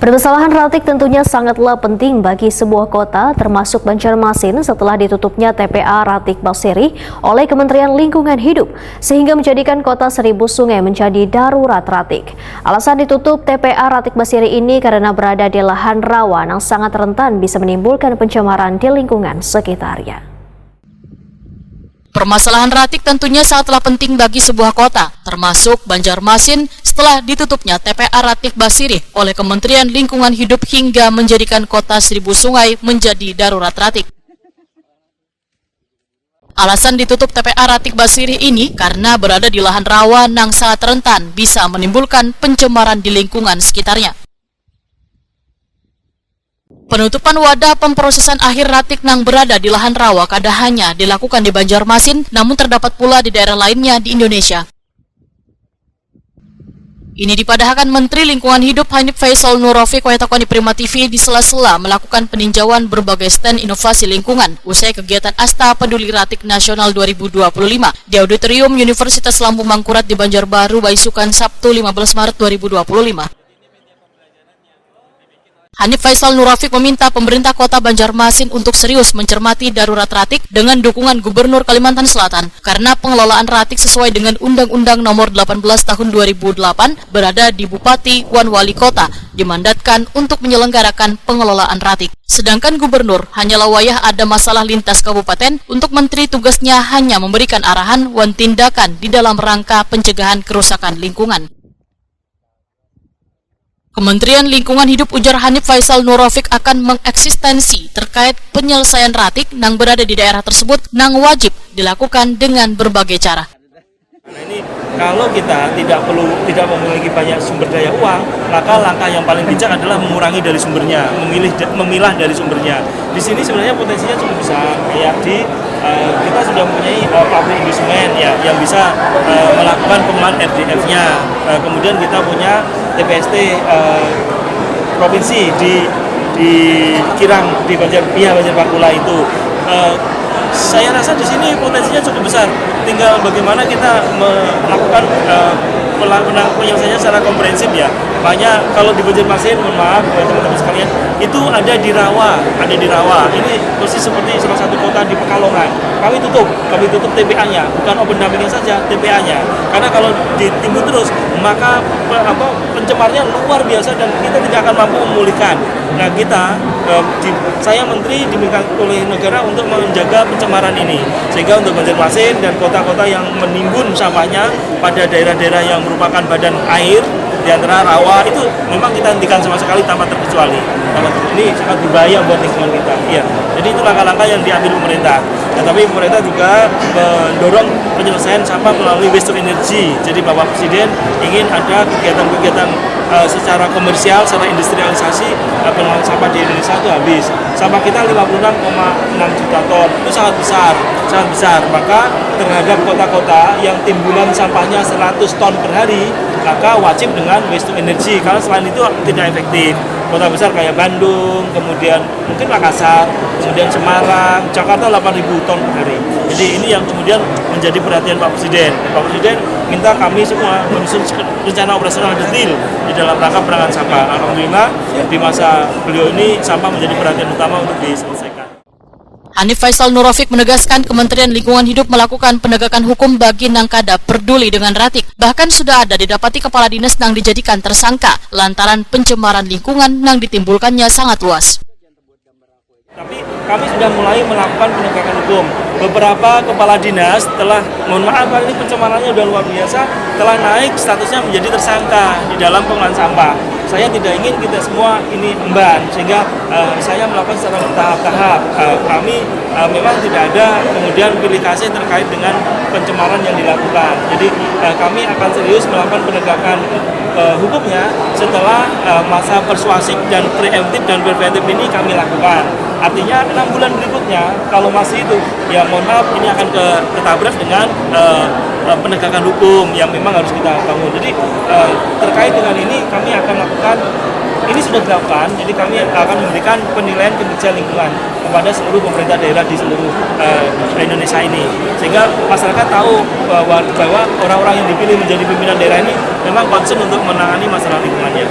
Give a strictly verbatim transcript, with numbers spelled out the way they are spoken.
Permasalahan Ratik tentunya sangatlah penting bagi sebuah kota, termasuk Banjarmasin, setelah ditutupnya T P A Ratik Basirih oleh Kementerian Lingkungan Hidup, sehingga menjadikan kota seribu sungai menjadi darurat ratik. Alasan ditutup T P A Ratik Basirih ini karena berada di lahan rawa yang sangat rentan bisa menimbulkan pencemaran di lingkungan sekitarnya. Permasalahan ratik tentunya sangatlah penting bagi sebuah kota, termasuk Banjarmasin, setelah ditutupnya T P A Ratik Basirih oleh Kementerian Lingkungan Hidup hingga menjadikan kota seribu sungai menjadi darurat ratik. Alasan ditutup T P A Ratik Basirih ini karena berada di lahan rawa yang sangat rentan bisa menimbulkan pencemaran di lingkungan sekitarnya. Penutupan wadah pemprosesan akhir ratik yang berada di lahan rawa kada hanya dilakukan di Banjarmasin, namun terdapat pula di daerah lainnya di Indonesia. Ini dipadahakan Menteri Lingkungan Hidup Hanif Faisal Nurofik wayah takuni Prima T V di sela-sela melakukan peninjauan berbagai stand inovasi lingkungan usai kegiatan Asta Peduli Ratik Nasional dua ribu dua puluh lima di Auditorium Universitas Lampung Mangkurat di Banjarbaru, baisukan Sabtu lima belas Maret dua ribu dua puluh lima. Hanif Faisal Nurofik meminta pemerintah kota Banjarmasin untuk serius mencermati darurat ratik dengan dukungan Gubernur Kalimantan Selatan karena pengelolaan ratik sesuai dengan Undang-Undang Nomor delapan belas Tahun dua ribu delapan berada di Bupati wan Wali Kota dimandatkan untuk menyelenggarakan pengelolaan ratik. Sedangkan Gubernur hanyalah wayah ada masalah lintas kabupaten untuk menteri tugasnya hanya memberikan arahan wan tindakan di dalam rangka pencegahan kerusakan lingkungan. Kementerian Lingkungan Hidup ujar Hanif Faisal Nurofik akan mengeksistensi terkait penyelesaian ratik yang berada di daerah tersebut yang wajib dilakukan dengan berbagai cara. Nah, ini kalau kita tidak perlu tidak memiliki banyak sumber daya uang, maka langkah yang paling bijak adalah mengurangi dari sumbernya, memilih memilah dari sumbernya. Di sini sebenarnya potensinya cukup besar, kayak di uh, kita sudah mempunyai uh, pabrik industrimen ya yang bisa uh, melakukan pengolahan R D F-nya. Uh, kemudian kita punya T P S T uh, provinsi di di Kirang di Banjar Pia Banjar Pakula itu. Uh, saya rasa di sini potensinya cukup besar. Tinggal bagaimana kita melakukan uh, penyelesaiannya secara komprehensif ya. Banyak kalau di Banjarmasin, mohon maaf ya teman-teman sekalian, itu ada di rawa, ada di rawa. Ini persis seperti salah satu kota di Pekalongan. Kami tutup, kami tutup T P A-nya, bukan open dumping-nya saja, T P A-nya. Karena kalau ditimbun terus, maka apa pencemarnya luar biasa dan kita tidak akan mampu memulihkan. Nah kita, eh, di, saya menteri diminta oleh negara untuk menjaga pencemaran ini, sehingga untuk Banjarmasin dan kota-kota yang menimbun sampahnya pada daerah-daerah yang merupakan badan air di antara rawa itu memang kita hentikan sama sekali tanpa terkecuali. Ini sangat berbahaya buat lingkungan kita. Iya. Jadi itu langkah-langkah yang diambil pemerintah. Nah, tapi pemerintah juga mendorong penyelesaian sampah melalui waste to energy. Jadi Bapak Presiden ingin ada kegiatan-kegiatan uh, secara komersial, secara industrialisasi uh, pengelolaan sampah di Indonesia itu habis. Sampah kita lima puluh enam koma enam juta ton, itu sangat besar, sangat besar. Maka terhadap kota-kota yang timbunan sampahnya seratus ton per hari, maka wajib dengan waste to energy, karena selain itu tidak efektif. Kota besar kayak Bandung, kemudian mungkin Makassar, kemudian Semarang, Jakarta delapan ribu ton per hari. Jadi ini yang kemudian menjadi perhatian Pak Presiden. Pak Presiden minta kami semua menyusun rencana operasional detail di dalam rangka penanganan sampah. Alhamdulillah, di masa beliau ini sampah menjadi perhatian utama untuk diselesaikan. Hanif Faisal Nurofik menegaskan Kementerian Lingkungan Hidup melakukan penegakan hukum bagi nang kada peduli dengan ratik. Bahkan sudah ada didapati kepala dinas nang dijadikan tersangka lantaran pencemaran lingkungan nang ditimbulkannya sangat luas. Tapi kami sudah mulai melakukan penegakan hukum. Beberapa kepala dinas telah, mohon maaf, ini pencemarannya sudah luar biasa, telah naik statusnya menjadi tersangka di dalam pengelolaan sampah. Saya tidak ingin kita semua ini emban, sehingga uh, saya melakukan secara bertahap-tahap. Uh, kami uh, memang tidak ada kemudian pilih kasih terkait dengan pencemaran yang dilakukan. Jadi uh, kami akan serius melakukan penegakan uh, hukumnya setelah uh, masa persuasif dan preemptif dan preventif ini kami lakukan. Artinya enam bulan berikutnya kalau masih itu, ya mohon maaf, ini akan ke, ketabrak dengan uh, uh, penegakan hukum yang memang harus kita bangun. Jadi uh, terkait dengan ini kami akan lakukan, ini sudah dilakukan, jadi kami akan memberikan penilaian kinerja lingkungan kepada seluruh pemerintah daerah di seluruh uh, Indonesia ini, sehingga masyarakat tahu bahwa, bahwa orang-orang yang dipilih menjadi pimpinan daerah ini memang concern untuk menangani masalah lingkungannya.